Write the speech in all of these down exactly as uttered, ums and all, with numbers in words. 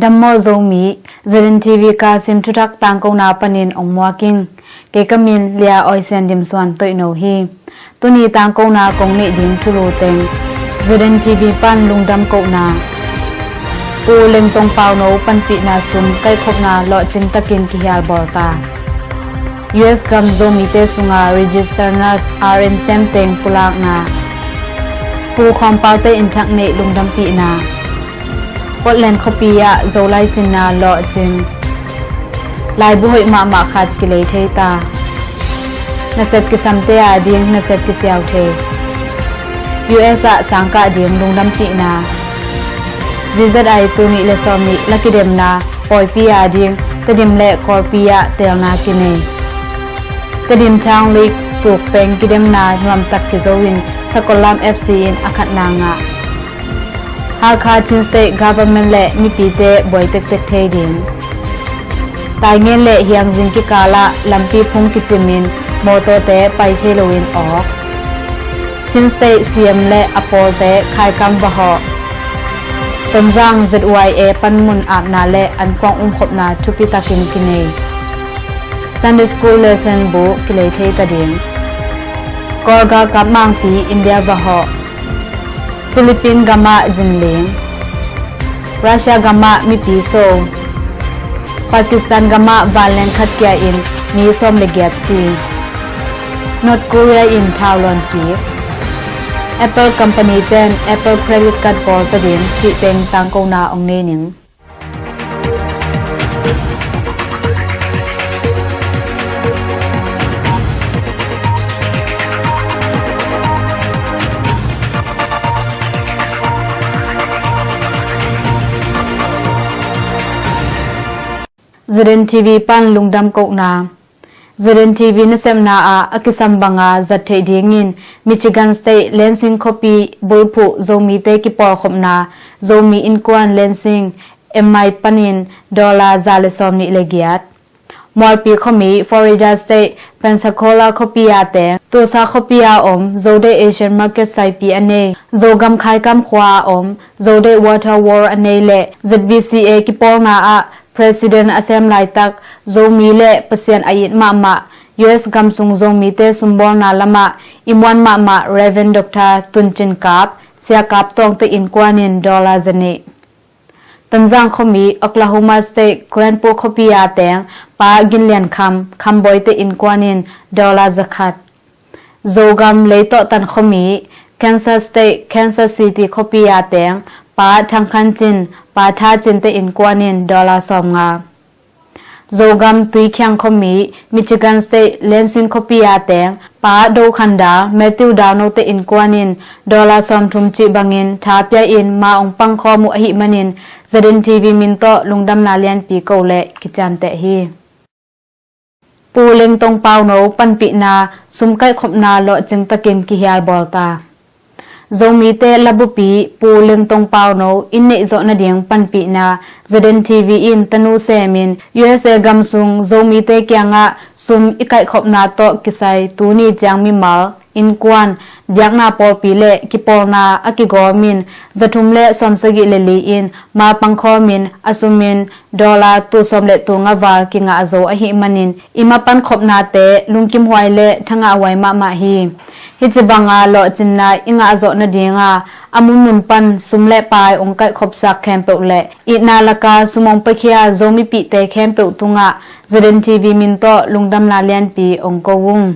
Dam maw Zomi, Z N T V Kachin thuthak tangkona panin ong muak ing. Kei ka min Lia Oisian Dim Suan Toihno hi. Tuni tangkona kong neih ding thulu teng, Z N T V pan lungdam kohna. Pu Lengtong Pauno panpihna sum kaihkhopna lawhcing takin kihial bawl ta. U S gam Zomite sunga register nurse R N sem teng pulakna. Pu Khawm Paute in thak neih lungdampihna. Portland khuapi ah Zolai sinna lawhcing. Laibu hoih mahmah khat kilei thei ta. Nasep kisamte a ding nasep kisiau thei. U S ah sangkah ding lungdampihna. Z Z I tul nih le sawm nih la kidemna pawipi a ding Tedim le Kawlpi ah teelna kinei. Tedim Town League tuk peng kidemna nuamtak kizo in Sakollam F C in a khatna ngah. Hakha Chin State Government le mipite buai tektek thei ding. Taingen le Hiangzing kikalah lampi phung kicimin mawtawte pai thei loin awk. Chin State C M le a pawlte khaikam vahawh. Tonzang Z Y A panmun apna le ankuang umkhopna thupitakin kinei. Sunday School lesson bu kilei thei ta ding. Kawlgal kap mangpi India vahawh. Philippine gamah zinling. Russia gamah mipi so. Pakistan gamah vanleng khat kia in mi sawm le giat si. North Korea in thau luan kik. Apple company ten Apple credit card bawl ta ding cih teng tangkona ong nei ning. Z N T V pan lungdam kohna. Z N T V nasepna ah a kisam banga zat theih dingin Michigan State Lansing khuapi bulphuh Zomite kipawlkhopna Zomi Innkuan Lansing M I panin dollar za le sawm nih le giat. Mualpi khuami Florida State Pensacola khuapi a teng, Tulsa khuapi a om Zode Asian Market saipi a nei, Zogam khaikam khua a om Zode Water World a nei le Z V C A kipawlna ah President a sem laitak Zomi le Pasian a it mahmah U S gamsung Zomite sumbawlna lamah i muan mahmah Reverend Doctor Tun Cin Kap, Sia Kap Tawngte innkuan in dollar za nih. Tonzang khuami Oklahoma State Glenpool khuapi a teng Pa Gin Lian Kham, Khambawite innkuan in dollar za khat. Zogam Leitawhtan khuami Kansas State Kansas City khuapi a teng Pa Thang Khan Cin, Pa Tha Cinte innkuan in dollar sawm nga. Zogam Tuikhiang khuami Michigan State Lansing khuapi a teng Pa Do Khan Dal, Matthew Dal Note innkuan in dollar sawm thum cih bangin tha pia in ma ong pangkhawm uh ahih manin Z N T V min tawh lungdamna lianpi ko le kiciamteh hi. Pu Lengtong Pauno panpihna sum kaihkhopna lawhcing takin kihial bawl ta. Zomite labupi Pu Lengtong Pauno inn neih zawh nading panpihna Z N T V in tanu semin U S A gamsung Zomite kiangah sum i kaihkhopna tawh kisai tuni ciang mimal, innkuan, biakna pawlpi le kipawlna a kigawmin za thum le sawm sagih le li in ma pangkhawmin a sumin dollar tul sawm le tul nga val kingah zo ahih manin i ma pankhopnate lungkimhuai le thangahhuai mahmah hi. Hih ci banga lawhcinna i ngah zawh nadinga a munmun pan sum le pai ong kaihkhopsak khempeuh le itna laka sum ong pakhia Zomipihte khempeuh tungah Z N T V min tawh lungdamna lianpi ong ko ung.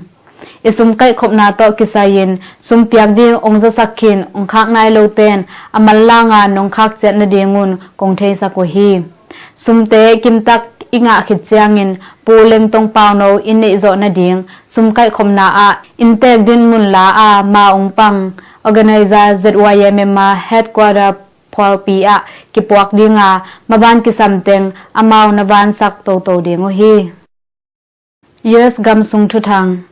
I sum kaihkhopna tawh kisai-in sum piak ding ong zasak khin ong khak nai lote'n a manlanga nong khak ciat nadingun kong theisak uh hi. Sumte kimtak i ngah khit ciangin Pu Lengtong Pauno inn neih zawh nading sum kaihkhopna ah inntek dinmun la a ma ong pang organizer Z Y M M a headquarter phualpi ah kipuak dinga maban kisam teng amau na vansak toto ding uh hi. U S gam sung thuthang.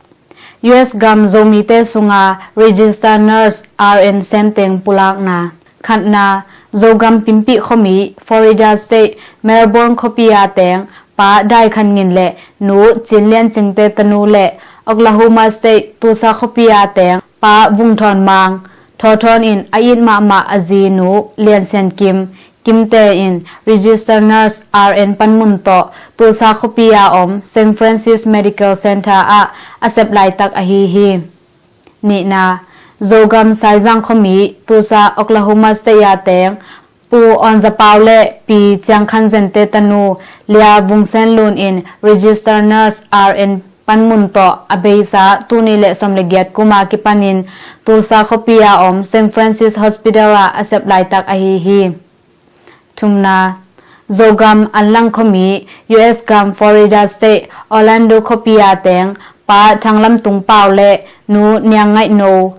U S gam Zomite sunga register nurse R N semteng pulakna. Khatna, Zogam Pimpih khuami Florida State Melbourne khuapi a teng Pa Dai Khan Ngin le Nu Cin Lian Cingte tanu le Oklahoma State Tulsa khuapi a teng Pa Vung Thawn Mang Thaw Thawn in a it mahmah a zi Nu Lian Sian Kim Kimte in register nurse R N panmun tawh Tulsa khuapi a om Saint Francis Medical Center ah a sep laitak ahi hi. Nihna, Zogam Saizang khuami Tulsa Oklahoma State a teng Pu Awn Za Pau le Pi Ciang Khan Zente tanu Lia Vung Sen Lun in register nurse R N panmun tawh a beisa tul nih le sawm le giat kum a kipanin Tulsa khuapi a om Saint Francis Hospital ah a sep laitak ahi hi. Thumna, Zogam Anlang khuami U S gam Florida State Orlando khuapi a teng Pa Thang Lam Tung Pau le Nu Niang Ngaih No,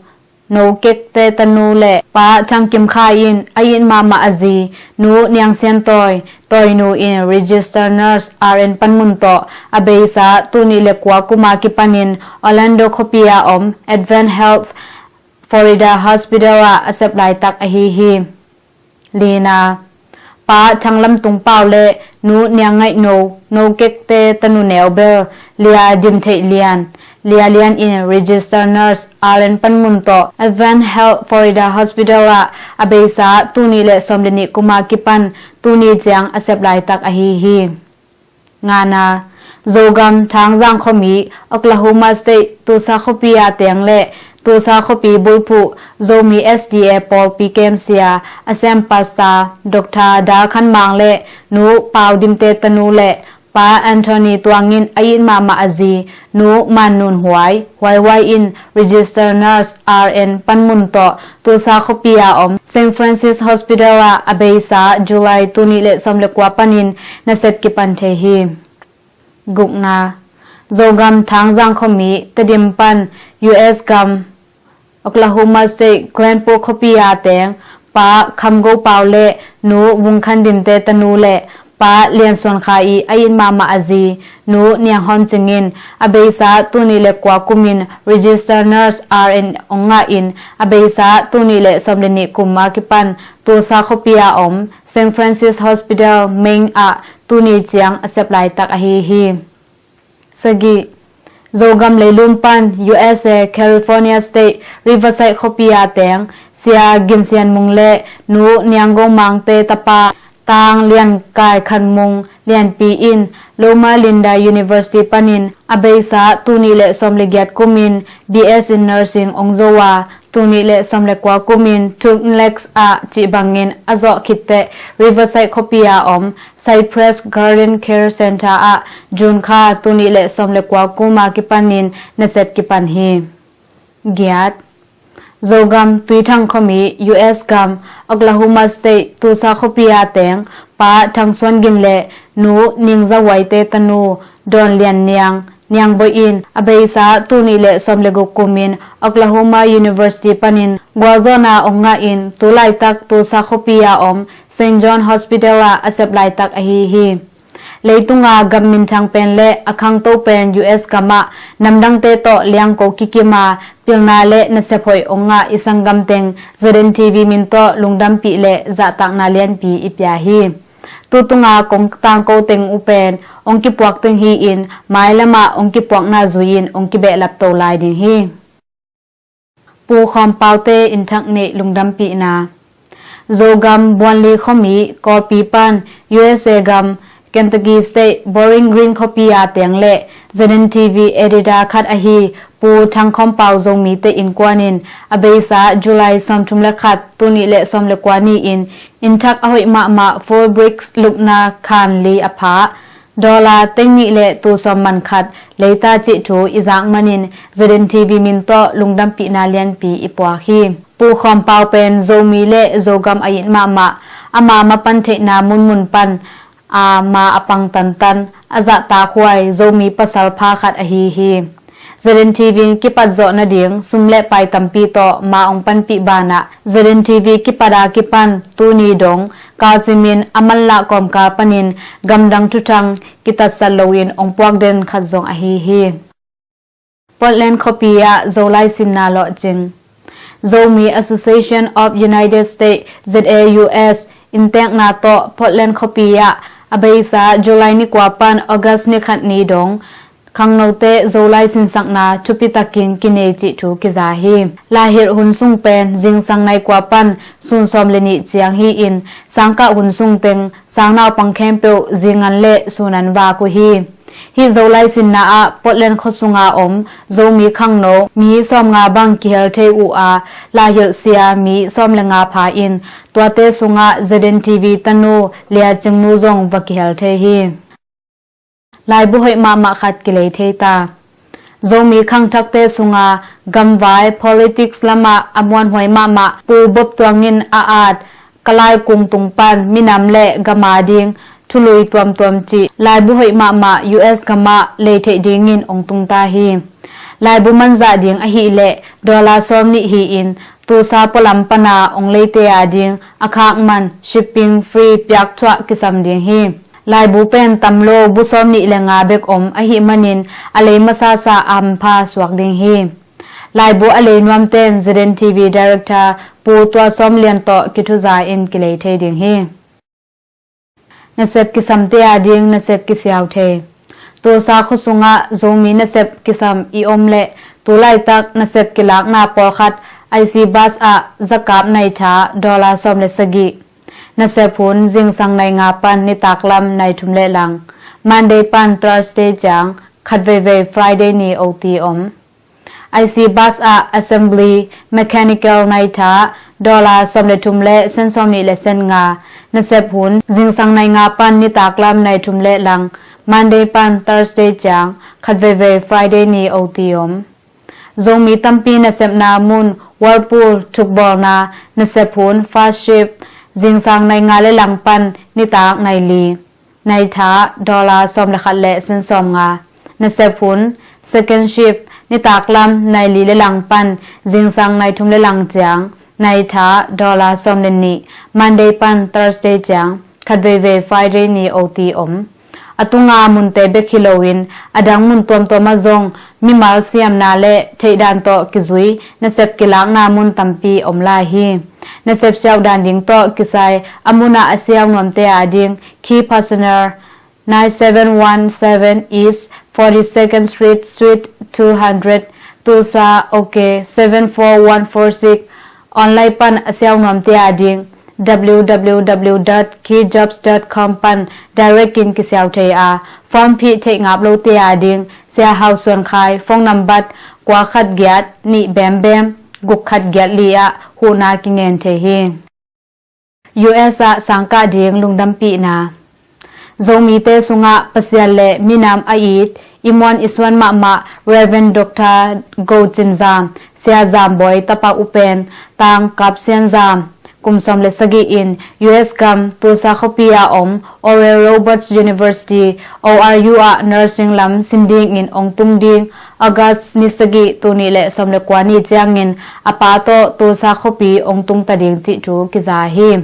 No Kekte tanu le Pa Thang Kim Khai in a it mahmah a zi Nu Niang Sian Tawi, Tawinu in register nurse R N panmun tawh a beisa tul nih le kua kum a kipanin Orlando khuapi a om Advent Health Florida Hospital ah a sep laitak ahi hi. Lina, Pa Thang Lam Tung Pau le Nu Niang Ngaih No, No Kekte tanu neu bel Lia Dim Theih Lian, Lia Lian in register nurse R N panmun tawh Advent Health Florida Hospital ah a beisa tul nih le sawm le nih kum a kipan tul nih ciang a sep laitak ahi hi. Ngana, Zogam Thangzang khuami Oklahoma State Tulsa khuapi a teng le Tulsa khuapi bulphuh Zomi S D A pawlpi kemsia a sem Pastor Doctor Dal Khan Mang le Nu Pau Dimte tanu le Pa Anthony Tuang in a it mahmah a zi Nu Man Nun Huai, Huai Huai in register nurse R N panmun tawh Tulsa khuapi a om Saint Francis Hospital ah a beisa July tul nih le sawm le kua panin nasep kipan thei hi. Gukna, Zogam Thangzang khuami Tedim pan U S gam Oklahoma State Glenpool khuapi a teng Pa Kham Go Pau le Nu Vung Khan Dimte tanu le Pa Lian Suan Kha i a it mahmah a zi Nu Niang Hawm Cing in a beisa tul nih le kua kumin register nurse R N ong ngah in a beisa tul nih le sawm le nih kum a kipan Tulsa khuapi a om Saint Francis Hospital Main ah tul nih ciang a sep laitak ahi hi. Sagih, Zogam leilung pan U S A California State Riverside khuapi a teng Sia Gin Sian Mung le Nu Niang Go Mangte tapa Tang Lian Kai Khan Mung Lianpi in Loma Linda University panin a beisa tul nih le sawm le giat kumin B S in Nursing ong zo a, tul nih le sawm le kua kumin Thuk Lex ah cih bangin a zawh khitteh Riverside khuapi a om Cypress Garden Care Center ah June kha tul nih le sawm le kua kum a kipanin nasep kipan hi. Giat, Zogam Tuithang khuami U S gam Oklahoma State Tulsa khuapi a teng Pa Thang Suan Gin le Nu Ning Za Huaite tanu Dawn Lian Niang, Niang Boih in a beisa tul nih le sawm le guk kumin Oklahoma University panin gualzawhna ong ngah in tu laitak Tulsa khuapi a om Saint John Hospital ah a sep laitak ahi hi. Leitunga gam minthang pen le a khangto pen U S gamah namdangte tawh liangko kikima pilna le nasep hoih ong ngah i sanggam teng Z N T V min tawh lungdampih le zahtakna lianpi i pia hi. Tutunga kong tangko teng uh pen ong kipuak teng hi-in mailamah ong kipuakna zui-in ong kibehlap to lai ding hi. Pu Khawm Paute in thak neih lungdampihna. Zogam Buanli khuami Kawlpi pan U S A gam Kentucky State Bowling Green khuapi a teng le Z N T V editor khat ahi Pu Thang Khawm Pau Zomite innkuan in a beisa July sawmthum le khat tul nih le sawm le kua ni-in inn thak a hoih mahmah full brick lupna khan li a pha dollar teng nih le tul sawm man khat leita cih thu i zak manin Z N T V min tawh lungdampihna lianpi i puak hi. Pu Khawm Pau pen Zomi le Zogam a it mahmah, ama mapan theihna munmun pan a ma a pang tantan a zahtakhuai Zomi pasal pha khat ahi hi. Z N T V kipat zawh nading sum le pai tampi tawh ma ong panpih banah Z N T V kipat a kipan tuni dong kalsimin a manlah kawmkal panin gamdang thuthang kitatsat loin ong puak den khat zong ahi hi. Portland khuapi ah Zolai sinna lawhcing. Zomi Association of United States, Z A U S, inntekna tawh Portland khuapi ah a beisa July ni kua pan August ni khat ni dong khangnote Zolai sinsakna thupitakin kinei cih thu kiza hi. Laihilh hun sung pen zingsang nai kua pan sun sawm le nih ciang hi-in sangkah hun sung teng sangnaupang khempeuh zingan le sunan vak uh hi. Hih Zolai sinna ah Portland khuasunga om Zomi khangno mi sawmnga bang kihel thei uh a, laihilh sia mi sawm le nga pha in tuate sungah Z N T V tanu Lia Cingnu zong va kihel thei hi. Laibu hoih mahmah khat kilei thei ta. Zomi khangthakte sunga gamvai politics lamah a muanhuai mahmah Pu Bop Tuang in a at, ka laikung tung pan minam le gam a ding thului tuamtuam cih laibu hoih mahmah U S gamah lei theih dingin ong tung ta hi. Laibu manzah ding ahih leh dollar sawm nih hi-in Tulsa pualam pana ong leite a ding a khak man shipping free piak thuah kisam ding hi. Laibu pen tam lo bu sawm nih le nga bek om ahih manin a lei masasa a hampha suak ding hi. Laibu a lei nuamten Z N T V Director Pu Tua Sawm Lian tawh kithuza in kilei thei ding hi. Nasep kisamte a ding nasep kisiau thei. Tulsa khuasungah Zomi nasep kisam i om leh tu laitak nasep kilakna pawlkhat I C bus ah zakap nai tha dollar sawm le sagih. Nasep hun zingsang nai nga pan nitaklam nai thum le lang, Monday pan Thursday ciang khat veivei Friday ni O T om. I C bus ah assembly mechanical nai tha dollar sawm le thum le sen sawm nih le sen nga. Nasep hun zingsang nai nga pan nitaklam nai thum le lang, Monday pan Thursday ciang khat veivei Friday ni O T om. Zomi tampi nasepna mun Whirlpool thukbawlna nasep hun first shift zingsang nai nga le lang pan nitak nai li. Nai tha dollar sawm le khat le sen sawm nga. Nasep hun second shift nitaklam nai li le lang pan zingsang nai thum le lang ciang. Nai tha dollar sawm le nih, Monday pan Thursday ciang khat veivei Friday ni O T om. A tunga munte bek hi loin a dang mun tuamtuam ah zong mimal siamna le theihdan tawh kizui nasep kilakna mun tampi om lai hi. Nasep siauhdan ding tawh kisai a munah a siau nuamte a ding key personnel nine seven one seven East forty-second Street, Suite two hundred, Tulsa, OK seven four one four six. Online pan a siau nuamte a ding W W W dot key jobs dot com pan direct in kisiau thei a, form phih theih ngap lote a ding Sia Hau Suan Khai, phone number kua khat giat nih bem bem guk khat giat li ah huhna kingen thei hi. U S ah sangkah ding lungdampihna. Zomite sungah Pasian le minam a it i muan i suan mahmah Reverend Doctor Go Cin Zam, Sia Zam Bawi tapa upen Tang Kap Sian Zam, kum sawm le sagih in U S gam Tulsa khuapi a om Oral Roberts University, O R U ah nursing lam sin dingin ong tung ding August ni sagih tul nih le sawm le kua ni ciangin a pa tawh Tulsa khuapi ong tung ta ding cih thu kiza hi.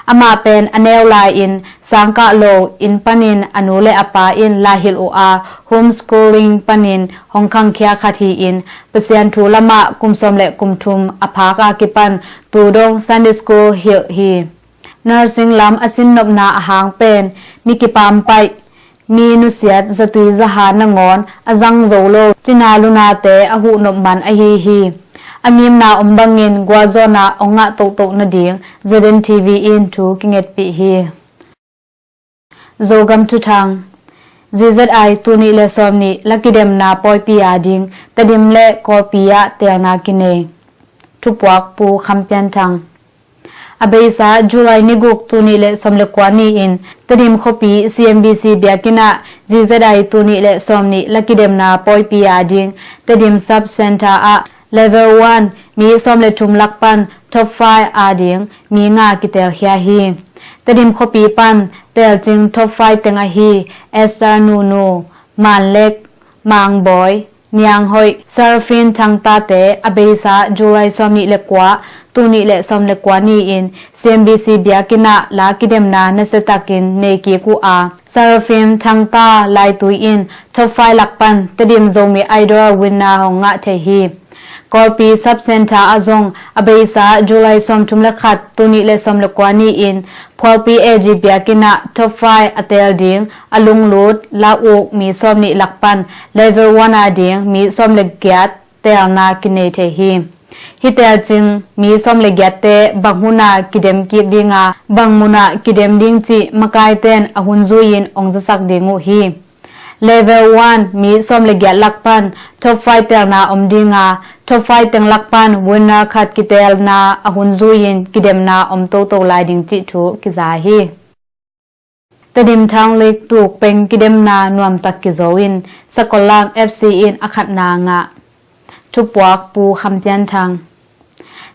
Amah pen a neu lai-in sangkah lo inn panin a nu le a pa in laihilh uh a, homeschooling panin hong khangkhia khat hi-in Pasian thu lamah kum sawm le kum thum a phak a kipan tu dong Sunday school hilh hi. Nursing lam a sin nopna a hang pen mi kipampaih, mi nusiat zatui zaha nangawn a zang zo lo cina lunate a huhnop man ahi hi. A ngimna om bangin gualzawhna ong ngah tohtoh nading Z N T V in thu kingetpih hi. Zogam thuthang. Z Z I tul nih le sawm nih la kidemna pawipi a ding Tedim le Kawlpi ah teelna kinei. Thupuak Pu Kham Pian Thang. A beisa July ni guk tul nih le sawm le kua ni-in Tedim khuapi C M B C biakinn ah Z Z I tul nih le sawm nih la kidemna pawipi a ding Tedim Sub Center ah Level one mi sawm le thum lak pan top five a ding mi nga kitelkhia hi. Tedim khuapi pan telcing top five teng ahi Esther Nunu, Manlek, Mangbawi, Niang Hoih, Sarafin Thangta te a beisa July sawm nih le kua, tul nih le sawm le kua ni-in C M B C biakinn ah la kidemna nasiatakin nei kik uh a, Sarafin Thangta laitui in top five lak pan Tedim Zomi Idol winner hong ngah thei hi. Kawlpi Sub Centre ah zong a beisa July sawmthum le khat, tul nih le sawm le kua ni-in Phualpi A G biakinn ah top five a teel ding a lunglut la uk mi sawmnih lak pan level one a ding mi sawm le giat teelna kinei thei hi. Hih teelcing mi sawm le giatte bang huna kidem kik dinga, bang munah kidem ding cih makaiten a hun zui-in ong zasak ding uh hi. Level one mi sawm le giat lak pan top five teelna om dinga, top five teng lak pan winner khat kiteelna a hun zui-in kidemna om toto lai ding cih thu kiza hi. Tedim Town League tuk peng kidemna nuamtak kizo in Sakollam F C in a khatna ngah. Thupuak Pu Kham Pian Thang.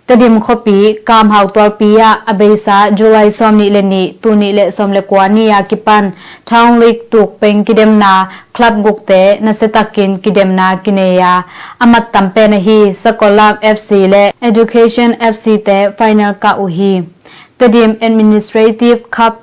Tedim khuapi Kam Hau Tualpi ah a beisa July sawmnih le nih, tul nih le sawm le kua ni a kipan Town League tuk peng kidemna club gukte nasiatakin kidemna kinei a, a mat tam pen ahi Sakollam F C le Education F C te final kah uh hi. Tedim Administrative Cup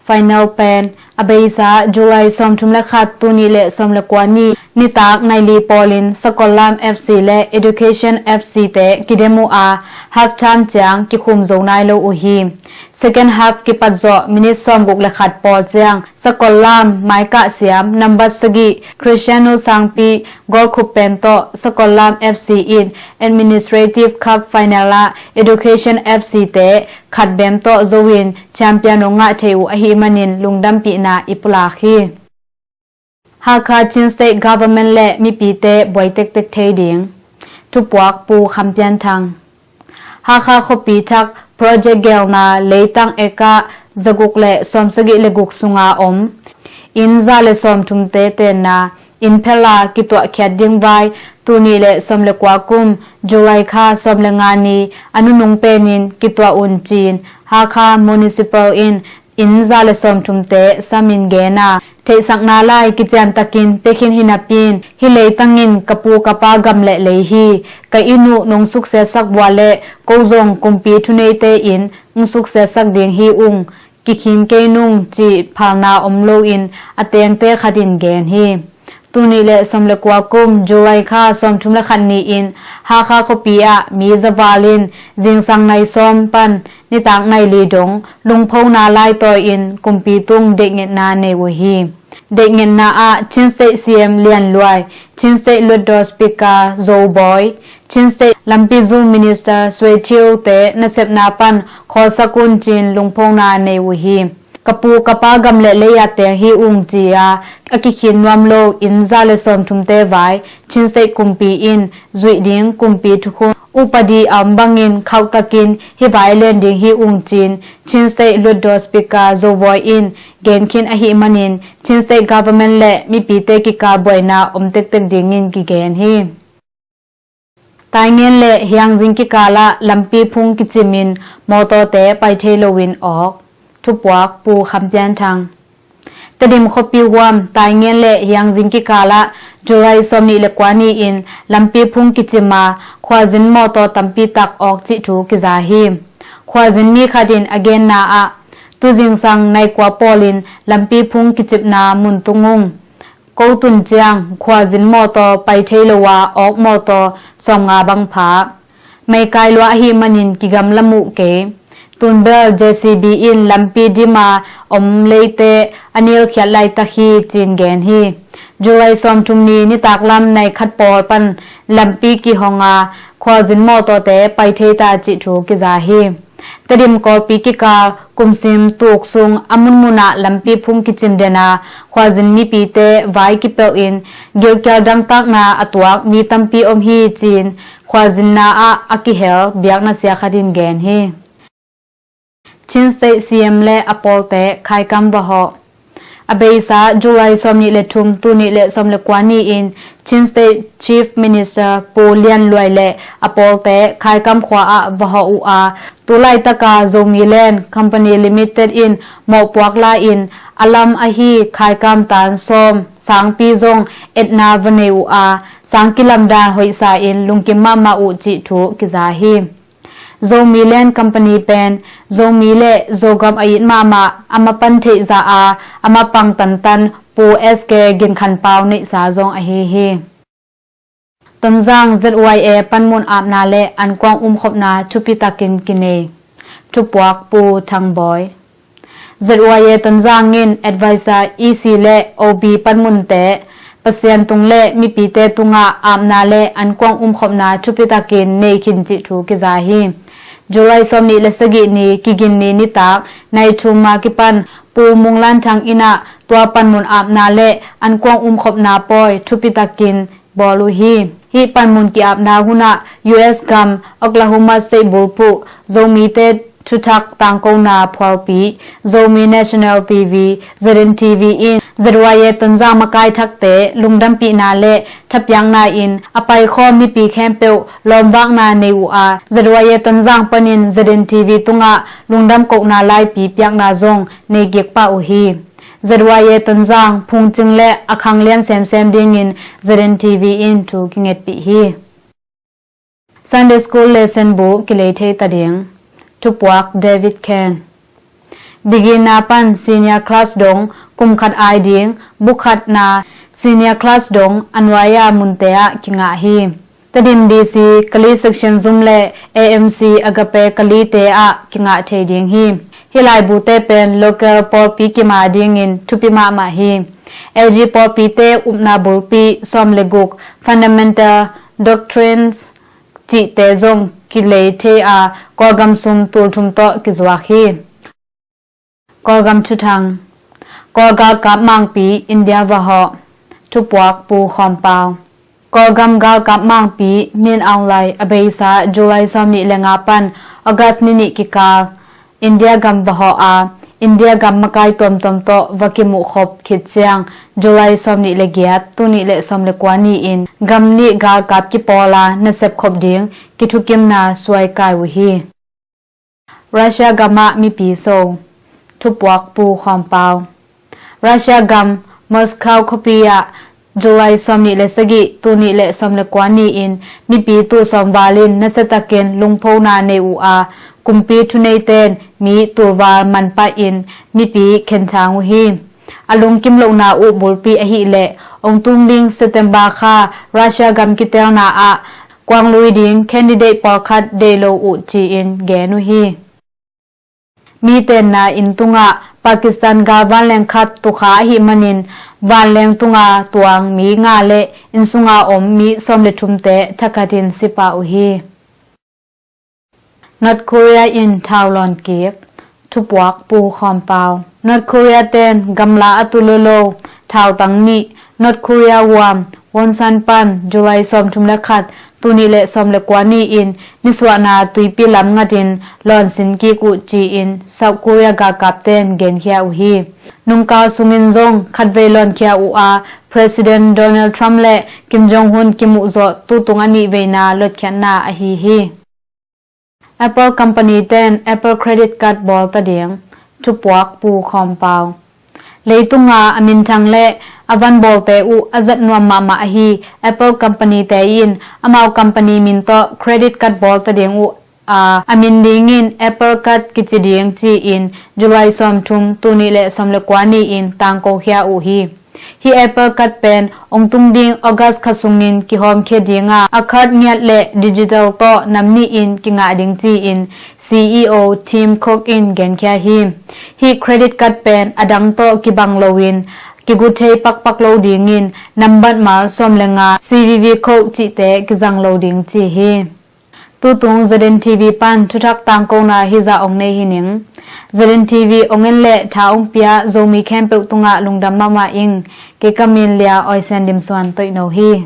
final pen a beisa July sawmthum le khat, tul nih le sawm le kua ni nitak nai li pawlin Sakollam F C le Education F C te kidem uh a, half time ciang kikhum zo nai lo uh hi. Second half kipat zawh minute sawmguk le khat pawl ciang Sakollam maikah siam number sagih Cristiano Sangpi goal khup pen tawh Sakollam F C in Administrative Cup final ah Education F C te khat bem tawh zo-in champion ong ngah thei uh ahih manin lungdampihna i pulak hi. Hakha Chin State Government le mipite buai tektek thei ding. Thupuak Pu Kham Pian Thang. Hakha khuapi thak project gelna leitang eka zaguk le sawmsagih le guk sunga om inn za le sawmthumte tenna inn phela kituahkhiat ding vai, tul nih le sawm le kua kum July kha sawm le nga ni a nunung penin kituah un ci-in Hakha Municipal in inn za le sawmthumte samin gen a, theihsakna lai kiciantakin pia khin hi napi-in, hih leitang in ka pu ka pa gam le lei hi. Ka inn uh nong suksiatsak vua le ko zong kumpi thuneite in ong suksiatsak ding hi ung, kikhin kei nung, cih phalna om loin a tengte khat in gen hi. Tul nih le sawm le kua kum July kha sawmthum le khat ni-in Hakha khuapi ah mi za val in zingsang nai sawm pan nitak nai li dong lungphona laitawi-in kumpi tung deihngetna nei uh hi. Deihngetna ah Chin State C M Lian Luai, Chin State Luatdaw Speaker Zo Bawi, Chin State Lampi Zu Minister Suai Thio te nasepna pan khawlsak un ci-in lungphona nei uh hi. Ka pu ka pa gam le lei a teng hi ung ci-a a kikhin nuam lo inn za le sawmthumte vai Chin State kumpi in zuih ding kumpi thukhun upadi a om bangin khauhtakin hih vai len ding hi ung ci-in Chin State Luatdaw Speaker Zo Bawi in gen khin ahih manin Chin State Government le mipite kikal buaina om tektek dingin kigen hi. Taingen le Hiangzing kikal ah lampi phung kicimin mawtawte pai thei loin awk. Thupuak Pu Kham Pian Thang. Tedim khuapi huam Taingen le Hiangzing kikal ah July sawmnih le kua ni-in lampi phung kicim a, khualzin mawtaw tampi tak awk cih thu kiza hi. Khualzin mi khat in a genna ah, tuzingsang nai kua pawlin lampi phung kicipna mun tung ung. Ko tun ciang khualzin mawtaw pai thei lo a awk mawtaw sawmnga bang pha. Meikai lua ahih manin kigamla muh kei. Tunbel J C B in lampi dim a om leite a nilkhiat laitak hi ci-in gen hi. July sawmthum ni nitaklam nai khat pawl pan lampi kihong a, khualzin mawtawte pai thei ta cih thu kiza hi. Tedim Kawlpi kikal kumsim tuk sung a munmun ah lampi phung kicim den a, khualzin mipite vai kipelh in gilkial dangtakna a tuak mi tampi om hi ci-in khualzinna ah a kihel biakna sia khat in gen hi. Chin State C M le a pawlte khaikam va hawh. A beisa July sawmnih le thum, tul nih le sawm le kua ni-in Chin State Chief Minister Pu Lian Luai le a pawlte khaikam khua ah va hawh uh a, tu laitaka Zomi Land Company Limited in mawhpuak la-in a lam ahi khaikam tan sawm sangpi zong etna va nei uh a, sang kilamdan hoihsa in lungkim mahmah uh cih thu kiza hi. Zomi Land Company pen Zomi le Zogam a it mahmah a mapan theihza a, a mapang tantan Pu S K Gin Khan Pau neihsa zong ahi hi. Tonzang Z Y A panmun apna le ankuang umkhopna thupitakin kinei. Thupuak Pu Thang Bawi. Z Y A Tonzang in advisor E C le O B panmunte Pasian tung le mipite tungah apna le ankuang umkhopna thupitakin nei khin cih thu kiza hi. July sawmnih le sagih ni Kigin ni nitak nai thum a kipan Pu Munglan Thang in ah tua panmun apna le ankuang umkhopna pawi thupitakin bawl uh hi. Hih panmun ki-apna hunah U S gam Oklahoma State bulphuh Zomite thuthak tangkona phualpi Zomi National T V, Z N T V in Z Y A Tonzang makai thakte lungdampihna le thapiakna in a paikhawm mipi khempeuh lawmvakna nei uh a, Z Y A Tonzang panin Z N T V tungah lungdam kohna laipi piakna zong nei kik pah uh hi. Z Y A Tonzang phungcing le a khanglian semsem dingin Z N T V in thu kingetpih hi. Sunday School lesson bu kilei thei ta ding. Thupuak David Ken. Beginner pan senior class dong kum khat ai ding, bu khatna senior class dong a nuai-a munte ah kingah hi. Tedim D C Kali section zum le A M C Agape Kalite ah kingah thei ding hi. Hih laibute pen local pawlpi kim a dingin thupi mahmah hi. A G pawlpite upna bulpi sawm le guk fundamental doctrines cihte zong kilei thei a, Kawlgam sum tul thum tawh kizuak hi. Kawlgam thuthang. Kawl galkap mangpi India va hawh. Thupuak Pu Khawm Pau. Kawlgam galkap mangpi Min Aung Hlaing a beisa July sawmnih le nga pan August ni nih kikal India gam va hawh a, India gam makai tuamtuam tawh va kimuhkhop khit ciang July sawmnih le giat, tul nih le sawm le kua ni-in gam nih galkap kipawl a nasep khop ding kithukimna suai kai uh hi. Russia gamah mipi so. Thupuak Pu Khawm Pau. Russia gam Moscow khuapi ah July sawmnih le sagih, tul nih le sawm le kua ni-in mipi tul sawm valin nasiatakin lungphona nei uh a, kumpi thuneiten mi tul val manpahin mipi khenthang uh hi. A lungkim lohna uh bulpi ahih leh ong tung ding September kha Russia gam kitelna ah kuanglui ding candidate pawlkhat deih lo uh ci-in gen uh hi. Mi tenna inn tungah Pakistan gal vanleng khat tukha ahih manin vanleng tunga tuang mi nga le inn sunga om mi sawm le thumte thakhatin si pah uh hi. North Korea in thau lawn kik. Thupuak Pu Khawm Pau. North Korea ten gamla a tu lolo thautang nih North Korea huam Wonsan pan July sawmthum le khat, tul nih le sawm le kua ni-in nisuahna tuipi lam ngatin lawnsin kik uh ci-in South Korea galkapten genkhia uh hi. Nungkal sungin zong khatvei lawnkhia uh a, President Donald Trump le Kim Jong Un kimuhzawh tutung a nihveina lotkhiatna ahi hi. Apple company ten Apple credit card bawl ta ding. Thupuak Pu Khawm Pau. Leitunga a minthang le a van bawlte uh a zat nuam mahmah ahi Apple company te in amau company min tawh credit card bawl ta ding uh a, a min dingin Apple card kici ding ci-in July sawmthum, tul nih le sawm le kua ni-in tangkokhia uh hi. Hih Apple card pen ong tung ding August kha sungin kihawmkhia dinga, a card ngiat le digital tawh nam nihin kingah ding ci-in C E O Tim Cook in genkhia hi. Hih credit card pen a dang tawh kibang loin kigu thei pakpak lo dingin nambat mal sawm le nga, C V V code cihte kizang lo ding ci hi. Tutung Z N T V pan thuthak tangkona hizah ong nei hi ning. Z N T V ong en le tha ong pia Zomi khempeuh tungah lungdam mahmah ing. Kei ka min Lia Oisen Dim Suan Toihno hi.